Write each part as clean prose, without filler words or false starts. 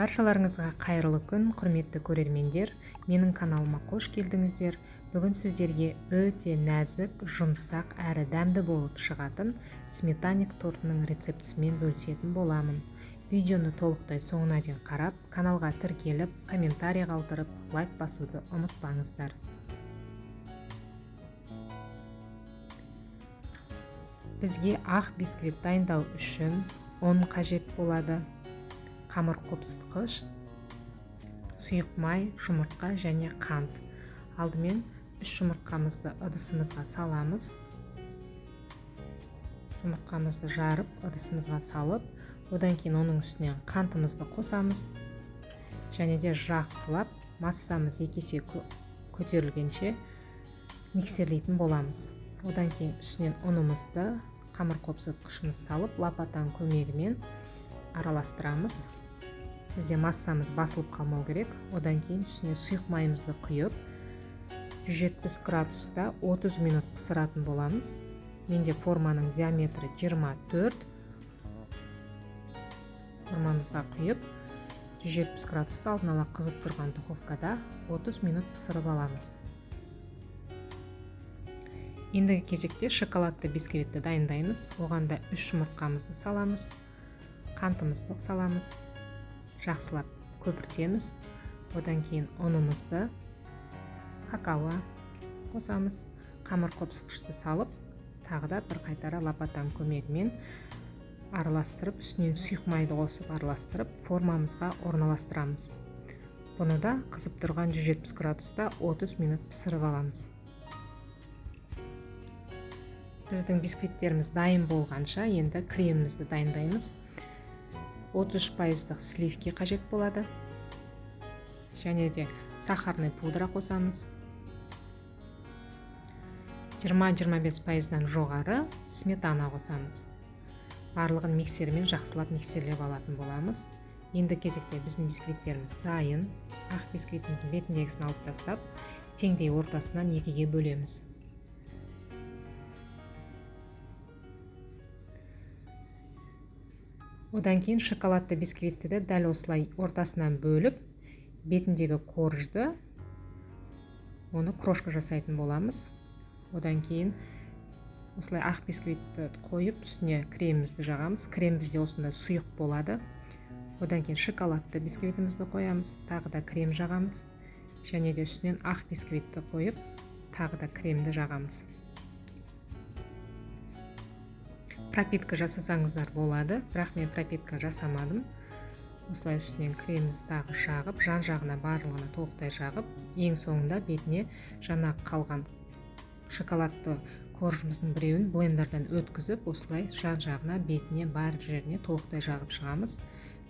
Баршаларыңызға қайырлы күн, құрметті көрермендер. Менің каналыма қош келдіңіздер. Бүгін сіздерге өте нәзік, жұмсақ әрі дәмді болып шығатын сметанник тортының рецептісімен бөлісетін боламын. Видеоны толықтай соңына дейін қарап, каналға тіркеліп, комментарий қалдырып, лайк басуды ұмытпаңыздар. Бізге ақ бисквит дайындау үшін ұн қажет болады. Қамыр қопсытқыш, сұйық май, жұмыртқа және қант. Алдымен 3 жұмыртқамызды ыдысымызға саламыз. Жұмыртқамызды жарып, ыдысымызға салып, одан кейін оның үстінен қантымызды қосамыз. Және де жақсылап массамыз 2 есе көтерілгенше миксерлейтін боламыз. Одан кейін үстінен ұнымызды, қамыр қопсытқышымызды салып, лопатаның көмегімен араластырамыз. Бізде массамыз басылып қалмау керек. Одан кейін үстіне сұйық майымызды құйып, 170 градуста 30 минут пысыратын боламыз. Менде форманың диаметрі 24. Формамызға құйып, 170 градуста алдын ала қызып тұрған духовкада 30 минут пысырып аламыз. Ендігі кезекте шоколадты бисквитті дайындаймыз. Оған да 3 жұмыртқамызды саламыз, қантымызды саламыз, жақсылап көпіртеміз. Одан кейін ұнымызды, какао қосамыз, қамыр қопсытқышты салып, тағы да бір қайтара лопатаның көмегімен араластырып, үстінен сұйық майды қосып араластырып, формамызға орналастырамыз. Бұны да қызып тұрған 170 градуста 30 минут пісіріп аламыз. Біздің бисквиттеріміз дайын болғанша енді кремімізді дайындаймыз. 33% сливки қажет болады. Және де сахарный пудра қосамыз. 20-25% жоғары сметана қосамыз. Барлығын миксермен жақсылап миксерлеп алатын боламыз. Енді кезекте біздің бисквиттеріміз дайын. Ақ бисквитіміздің бетіндегісін алып тастап, теңдей ортасынан 2-ге бөлеміз. Одан кейін шоколадты бисквитті де дәл осылай ортасынан бөліп, бетіндегі коржды, оны крошка жасайтын боламыз. Одан кейін осылай ақ бисквитті қойып, үстіне кремімізді жағамыз. Крем бізде осындай сұйық болады. Одан кейін шоколадты бисквитімізді қоямыз, тағы да крем жағамыз. Және де үстінен ақ бисквитті қойып, тағы да кремді жағамыз. Пропитка жасасаңыздар болады, бірақ мен пропитка жасамадым. Осылай үстінен кремімізді тағы жағып, жан-жағына барлығына толықтай жағып, ең соңында бетіне жаңа қалған шоколадты коржымыздың біреуін блендерден өткізіп, осылай жан-жағына, бетіне, бар жеріне толықтай жағып шығамыз.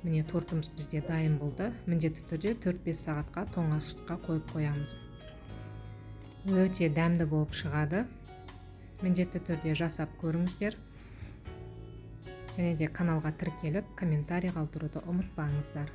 Міне, тортымыз бізде дайын болды. Міндетті түрде 4-5 сағатқа тоңазытқышқа қойып қоямыз. Өте дәмді болып шығады. Міндетті түрде жасап көріңіздер. Және де каналға тіркеліп, комментарий қалдыруды ұмытпаңыздар.